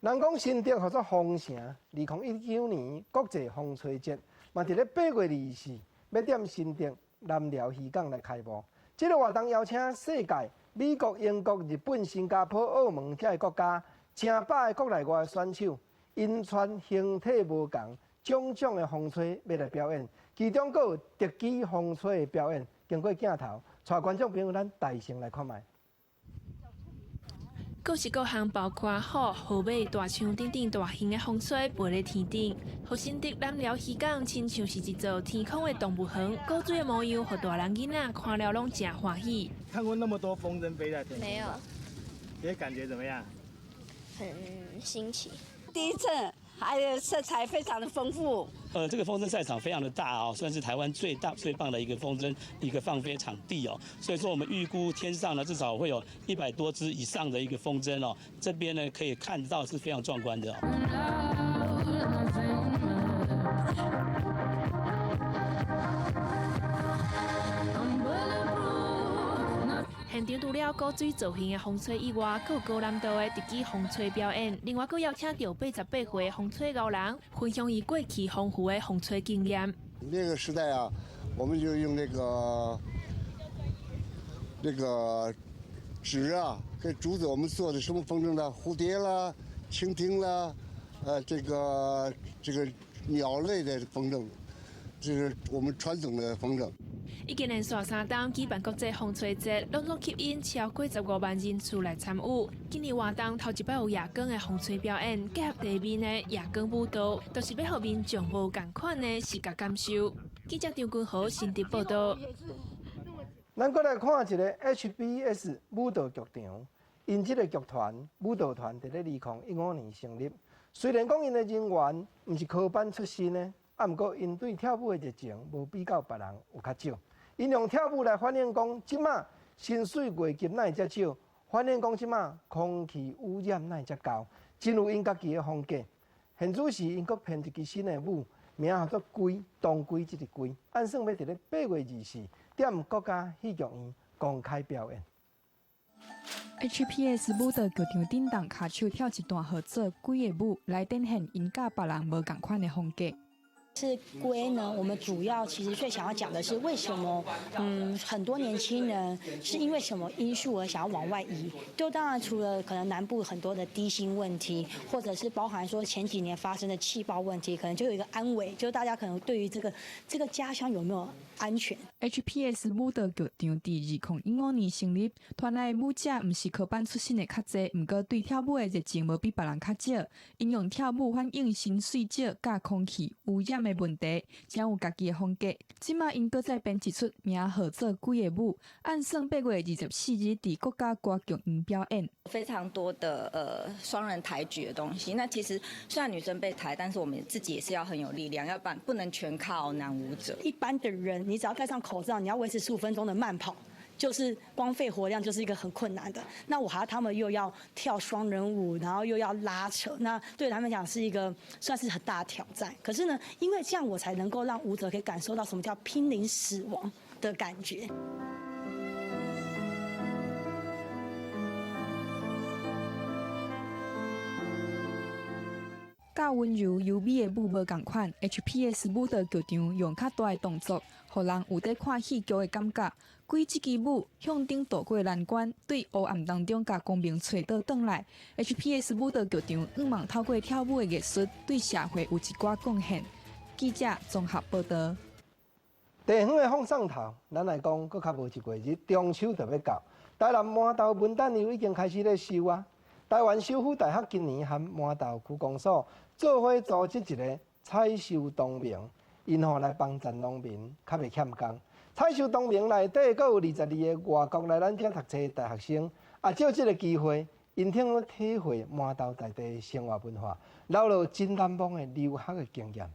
人講新竹號做風城，2019年國際風吹節嘛，佇咧8月24，欲踮新竹南寮漁港來開幕。這個活動邀請世界、美國、英國、日本、新加坡、澳門遮个國家，成百个國內外的選手，𪜶穿形體無仝，種種的風吹欲來表演，其中閣有特技風吹的表演。經過鏡頭，帶觀眾朋友咱大聲來看覓。各式各項，包括虎、河馬、大象等等大型的風吹飛咧天頂，予新竹南寮漁港親像是一座天空的動物園，古錐的模樣，予大人囡仔看了攏誠歡喜。看過那麼多風箏飛在天空？沒有。你感覺怎麼樣？很新奇。第一次，還有色彩非常的豐富。這個風箏賽場非常的大哦，算是台灣最大最棒的一個風箏一個放飛場地哦。所以說，我們預估天上呢至少會有100多隻以上的一個風箏哦。這邊呢可以看到是非常壯觀的哦。現場除了古錐造型的風吹以外，閣有高難度的特技風吹表演。另外，閣邀請著88歲風吹老人，分享伊過去豐富的風吹經驗。那個時代啊，我們就用那個紙啊，跟竹子，我們做的什麼風箏呢？蝴蝶啦、蜻蜓啦，這個鳥類的風箏，這是我們傳統的風箏。已經連續3冬舉辦國際風吹節，攏總吸引超過15萬人次來參與。今年活動頭一擺有夜光的風吹表演，結合地面的夜光舞蹈，就是欲予民眾無仝款的視覺感受。記者張君豪新竹報導。咱閣來看一个 HBS 舞蹈劇場，𪜶這个劇團舞蹈團佇咧2015年成立。雖然講𪜶的人員毋是科班出身的，啊，毋過𪜶對跳舞的熱情無比較別人有較少。𪜶用跳舞來反映講，這馬薪水月金哪會遮少？反映講這馬空氣污染哪會遮高？真有𪜶家己的風格。現此時𪜶閣編一支新的舞，名號做龜，當歸這个龜，按算欲佇咧8月24，踮國家戲劇院公開表演。 HPS 舞蹈劇場頂檔跤手跳一段號做龜的舞，來展現𪜶佮別人無仝款的風格。是龜呢？我們主要其實最想要講的是，為什麼很多年輕人是因為什麼因素而想要往外移？就當然除了可能南部很多的低薪問題，或者是包含說前幾年發生的氣爆問題，可能就有一個安危，就大家可能對於這個家鄉有沒有安全？HPS 舞蹈劇場佇2015年成立，團內舞者毋是科班出身的較濟，毋過對跳舞的熱情無比別人較少。𪜶用跳舞反映薪水少、佮空氣污染的問題，誠有家己的風格。這馬𪜶閣再編一齣名號做龜的舞，按算8月24日佇國家歌劇院表演。非常多的雙人抬舉的東西。那其實雖然女生被抬，但是我們自己也是要很有力量，要不然不能全靠男舞者。一般的人，你只要戴上口罩，你要維持15分鐘的慢跑。就是光肺活量就是一個很困難的。那我還要他們又要跳雙人舞，然後又要拉扯，那對他們講是一個算是很大的挑戰。可是呢，因為這樣我才能夠讓舞者可以感受到什麼叫瀕臨死亡的感覺。佮溫柔優美的舞無仝款，HPS 舞蹈劇場用較大的動作，予人有佇看戲劇的感覺。規這支舞向頂渡過難關，對黑暗當中共光明揣倒轉來。HPS 舞蹈劇場向望透過跳舞的藝術，對社會有一寡貢獻。記者綜合報導。地方的放送頭，咱來講，閣較無一個月，中秋就欲到。台南饃頭文旦柚已經開始咧收啊。台灣首府大學今年和饃頭區公所做伙組織一個採收同盟，𪜶吼來幫助農民，較袂欠工。採收同盟內底，閣有22個外國來咱遮讀冊的大學生，啊，藉這个機會，𪜶通去體會饃頭在地的生活文化，留落真難忘的留學的經驗。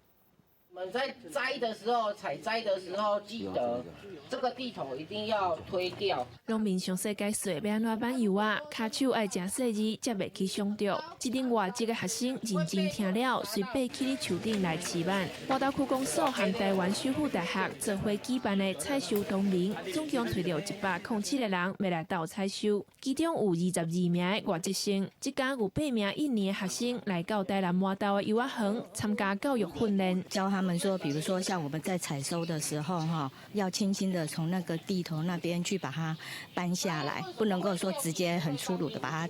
我們在摘的時候，採摘的時候，記得這個地頭一定要推掉。農民詳細解說欲按怎挽柚仔，跤手愛誠細膩，才袂去傷著。這陣外籍的學生認真聽了，隨爬起佇樹頂來試挽。饃頭區公所和台灣首府大學做伙舉辦的採收同盟，總共揣著107個人欲來鬥採收，其中有22名的外籍生。這工有8名印尼的學生來到台南饃頭的柚仔園參加教育訓練，教他們說，比如說像我們在採收的時候，哈，要輕輕的從那個地頭那邊去把它搬下來，不能夠說直接很粗魯的把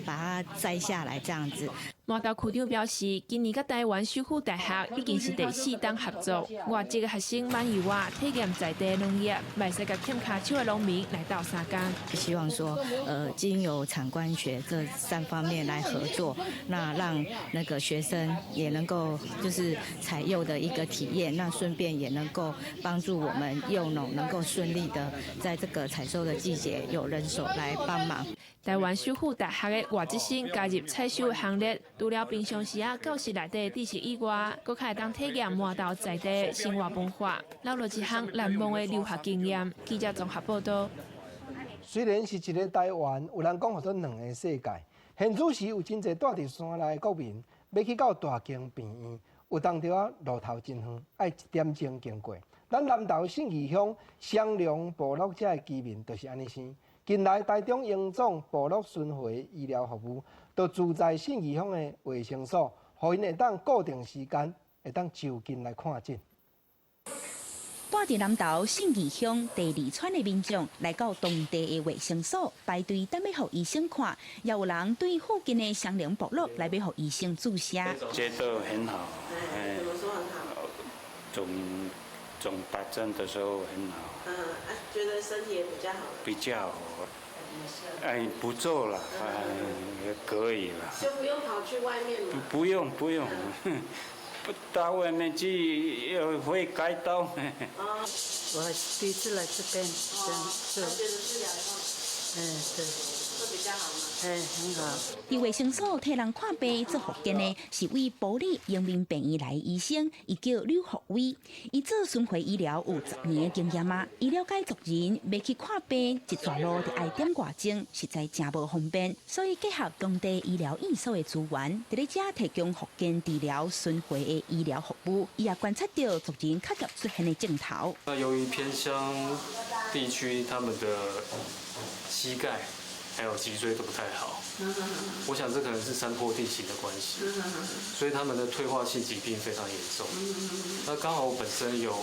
它摘下來這樣子。饃頭區長表示，今年佮台灣首府大學已經是第四冬合作，外籍的學生挽柚仔體驗在地農業，嘛會使佮欠跤手的農民來鬥相共。希望說，經由產官學這三方面來合作，那讓那個學生也能夠就是採柚的一個體驗，那順便也能夠幫助我們柚農能夠順利的在這個採收的季節有人手來幫忙。台灣首府大學的外籍生加入採收的行列，除了平常時仔教室內底知識以外，閣較會當體驗饃頭在地生活文化，留落一項難忘的留學經驗。記者綜合報導。雖然是一个台灣，有人講號做兩个世界。現此時有真濟蹛佇山內的國民，欲去到大間病院，有當時仔路途真遠，愛一點鐘經過。咱南投信義鄉雙龍部落遮的居民就是按呢生。近來台中榮總部落巡迴醫療服務，就駐在信義鄉的衛生所，予𪜶會當固定時間，會當就近來看診。蹛佇南投信義鄉第二村的民眾來到當地的衛生所排隊等欲予醫生看，也有人對附近的雙龍部落來欲予醫生注射。覺得很好，哎，怎麼說很好？總打針的時候很好。嗯，啊，覺得身體也比較好。比較好，哎，不做了，哎，可以了。就不用跑去外面嗎？不用，不用。不到外面去又會開刀。我第一次來這邊，這樣覺得治療以後，嗯，對，會比較好嗎？哎，很好。佇衛生所替人看病做復健的，是位埔里榮民病院來的醫生，伊叫呂福威。伊做巡迴醫療有10年的經驗啊。伊了解族人欲去看病，一逝路就愛點外鐘，實在誠無方便。所以結合當地醫療院所的資源，佇咧遮提供復健治療巡迴的醫療服務。伊也觀察著族人較急出現的症頭。那由於偏鄉地區，他們的膝蓋還有脊椎都不太好，我想這可能是山坡地形的關係，所以他們的退化性疾病非常嚴重。那剛好我本身有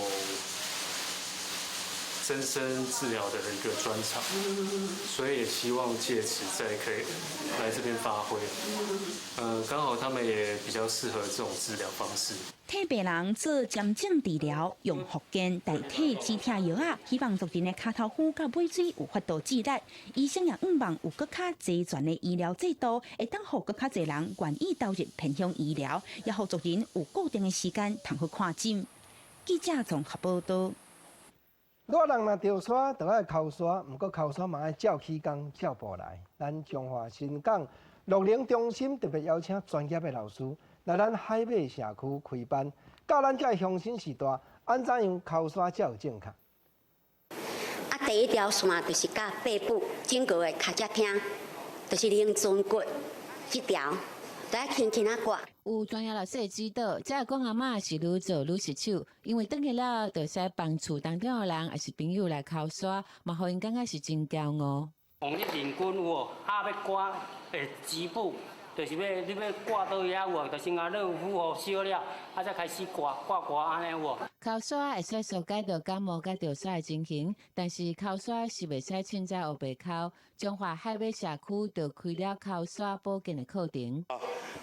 增生治療的一個專長，所以也希望借此再可以來這邊發揮。剛好他們也比較適合這種治療方式。替病人做針症治療，用復健代替止痛藥仔，希望族人的跤頭趺佮尾椎有法度治力。醫生也向望有閣較齊全的醫療制度，會當予閣較濟人願意投入偏鄉醫療，也予族人有固定的時間通去看診。記者綜合報導。老人若著沙，就愛剾沙，毋過剾沙嘛愛照起工、照步來。咱彰化新港樂齡中心特別邀請專業的老師來咱海馬社區開班，教咱遮的鄉親序大按怎樣剾沙才有正確。啊，第一條線就是佮背部整個的跤脊疼，就是龍船骨這條，都愛輕輕仔割。有專業老師的指導，這阿公阿嬤是愈做愈順手，因為轉去了就會使幫厝當中的人，抑是朋友來剾沙，嘛予𪜶感覺是真驕傲。講你人均有無？啊，欲割會局部，就是欲你欲割佗位仔有無？就是啊，熱敷予燒了，啊，才開始割割割按呢有無？剾沙會使疏解著感冒佮著痧的情形，但是剾沙是袂使凊彩烏白剾。彰化海尾社區就開了剾沙保健的課程。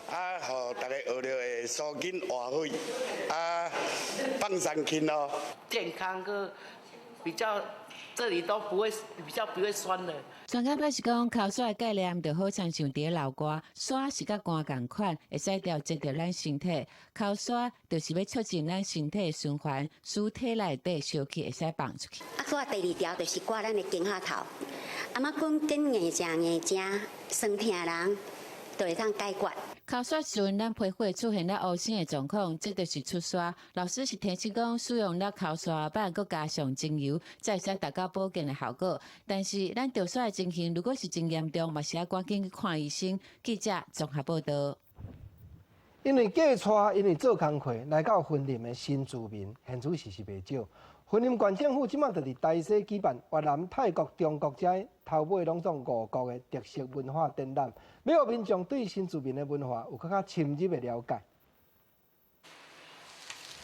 啊，予大家學著會舒筋活血，啊，放鬆筋咯。健康閣比較，這裡都不會比較不會酸的。專家表示講，剾沙的概念就好親像佇咧流汗，沙是佮汗仝款，會使調節著咱身體。剾沙就是欲促進咱身體的循環，使體內底燒氣會使放出去。啊，閣第二條就是割咱的肩胛頭，啊，嘛講肩硬正硬正酸疼人，就會當解決。剾沙時陣，咱皮膚會出現了烏青的狀況，這就是出沙。老師是提醒講，使用了剾沙板，閣加上精油，才會使達到保健的效果。但是，咱著痧的情形如果是真嚴重，嘛是愛趕緊去看醫生。記者綜合報道。因為嫁娶，因為做工課來到雲林的新住民，現此時是袂少。雲林縣政府這馬就佇大溪舉辦越南、泰國、中國遮頭尾攏總五國的特色文化展覽，欲予民眾對新住民的文化有閣較深入的了解。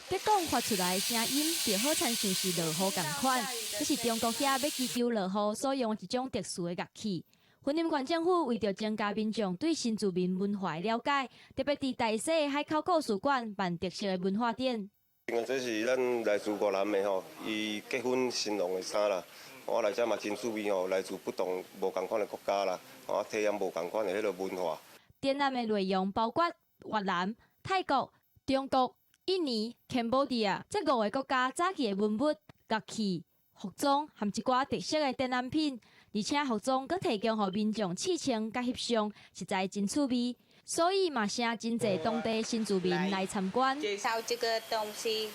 咧講發出來的聲音，就好親像是落雨仝款。這是中國遐欲祈求落雨所用的一種特殊的樂器。雲林縣政府為著增加民眾對新住民文化的了解，特別佇大溪的海口故事館辦特色的文化展。這是咱來自越南的吼，伊結婚新郎的衫啦。我來遮嘛真趣味吼，來自不同無仝款的國家啦，啊，體驗無仝款的彼个文化。展覽的內容包括越南、泰國、中國、印尼、柬埔寨這五个國家早期的文物、樂器、服裝和一寡特色的展覽品，而且服裝閣提供予民眾試穿佮翕相，實在真趣味。所以嘛，吸引真濟當地新住民來參觀。介紹這個東西，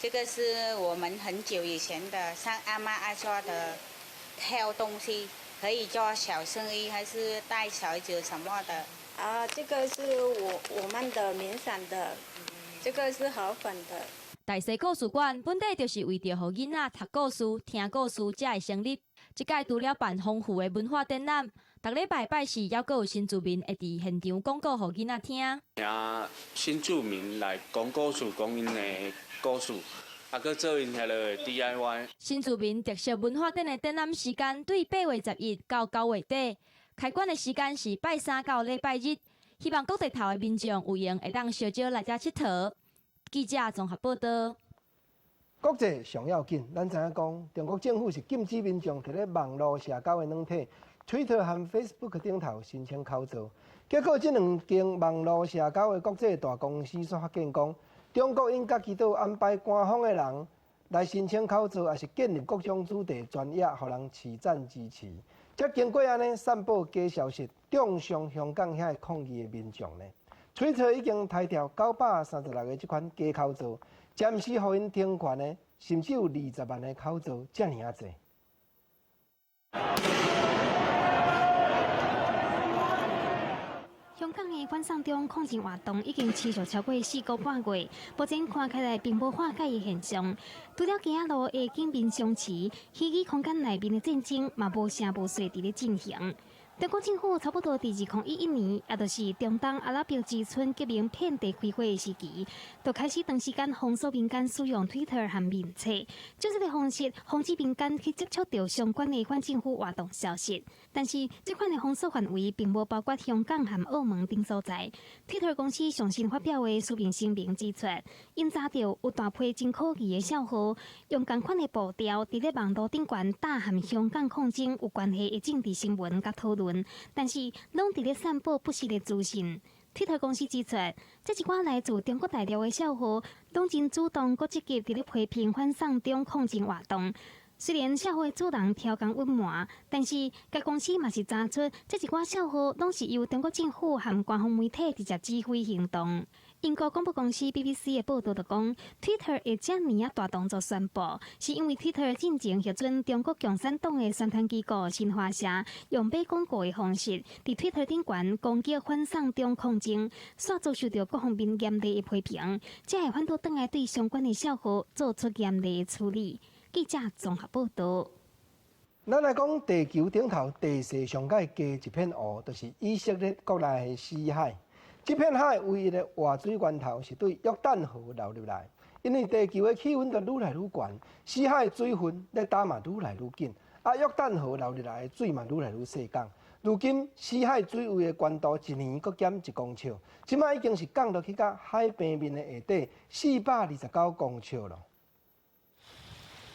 這個是我們很久以前的，像阿嬤阿祖的跳東西，可以做小生意，還是帶小孩子什麼的。啊，這個是我們的棉傘的，這個是河粉的。大溪故事館本底就是為著予囡仔讀故事、聽故事才會成立。這擺除了辦豐富的文化展覽，逐禮拜拜四猶閣有新住民會佇現場講故予囡仔聽。請新住民來講故事，講𪜶的故事，啊，閣做𪜶遐个 DIY。新住民特色文化展的展覽時間對8月11到9月底，開館的時間是拜三到禮拜日。希望各地頭的民眾有閒會當相招來遮𨑨迌。記者綜合報道。國際上要緊，咱知影講，中國政府是禁止民眾佇咧網路社交的軟體 Twitter 和 Facebook 頂頭申請口罩。結果，這兩間網路社交的國際大公司煞發現講，中國𪜶家己都有安排官方的人來申請口罩，抑是建立各種主題專頁，予人揤讚支持。才經過按呢散布假消息，中傷香港遐抗議的民眾呢。Twitter 已經刣掉936个這款假口罩，暫時予𪜶停權的，甚至有20萬个口罩，遮爾仔濟。香港的反送中抗爭活動已經持續超過4個半月，目前看起來並無化解的現象。除了街仔路的警民相持，虛擬空間內面的戰爭嘛無聲無息佇咧進行。中國政府差不多佇2011年，也就是中東阿拉伯之春革命遍地開花的時期，就開始長時間封鎖民間使用 Twitter 和面冊，就這个方式防止民間去接觸著相關的反政府活動消息。但是，這款的封鎖範圍並無包括香港和澳門等所在。Twitter 公司上新發表的書面聲明指出，𪜶查著有大批真可疑的帳號，用仝款的步調，佇咧網路頂懸打和香港抗爭有關係的政治新聞佮討論。但是，攏佇咧散布不實的資訊。推特公司指出，這一寡來自中國大陸的帳號，攏真主動閣積極佇咧批評反送中抗爭活動。雖然賬號的主人刁工隱瞞，但是該公司嘛是查出，這一寡賬號攏是由中國政府和官方媒體直接指揮行動。英國廣播公司 BBC 的報道就講，Twitter 會遮爾仔大動作宣布，是因為 Twitter 進前核准中國共產黨的宣傳機構新華社用買廣告的方式，佇 Twitter 頂懸攻擊反送中抗爭，煞遭受著各方面嚴厲的批評，才會反倒轉來對相關的賬號做出嚴厲的處理。記者綜合報道。咱來講地球頂頭地勢上蓋低一片湖，就是以色列國內的死海。這片海唯一的活水源頭是對約旦河流入來，因為地球的氣溫就愈來愈懸，死海水分咧焦嘛愈來愈緊，啊約旦河流入來的水嘛愈來愈細降。如今死海水位的懸度一年閣減1公尺，這擺已經是降落去到海平面的下底429公尺了。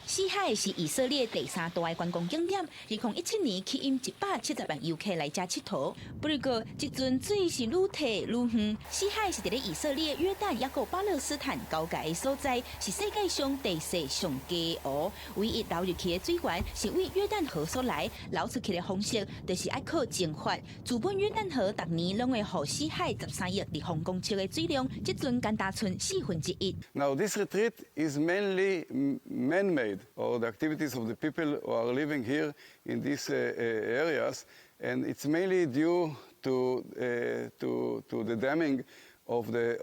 死海是以色列第三大的觀光景點，2017年吸引170萬遊客來遮𨑨迌。不過，這陣水是愈退愈遠。死海是佇咧以色列、約旦抑閣巴勒斯坦交界的所在，是世界上地勢上低的湖。唯一流入去的水源是對約旦河所來，流出去的方式就是愛靠蒸發。自本約旦河逐年攏會予死海13億立方公尺的水量，這陣干焦賰1/4。 Now this retreat is mainly man-made, or the activities of the people who are living here in these areas, and it's mainly due to the damming of the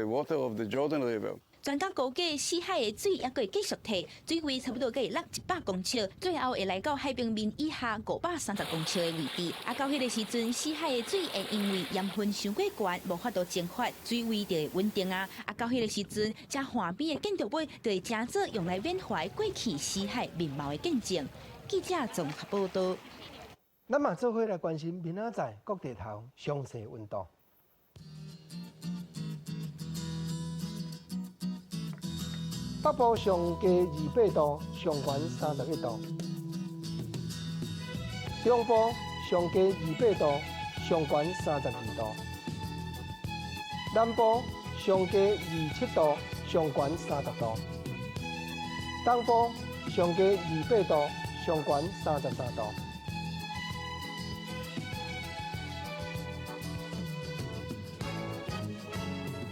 water of the Jordan River. 專家估計，死海的水猶閣會繼續退，水位差不多閣會落100公尺，最後會來到海平面以下530公尺的位置。啊，到彼个時陣，死海的水會因為鹽分傷過懸，無法度蒸發，水位就會穩定啊。啊，到彼个時陣，這岸邊的建築物就會成做用來緬懷過去死海面貌的見證。記者綜合報道。咱嘛做伙來關心明仔載各地頭詳細溫度。北部上低28度，上懸31度；中部上低28度，上懸32度；南部上低27度，上懸30度；東部上低28度，上懸33度。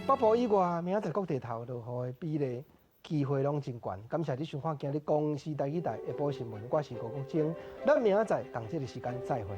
北部以外，明仔載各地頭落雨的比例機會攏真懸。感謝你收看今日公視台語台下晡新聞，我是吳國晶，咱明仔載仝這个時間再會。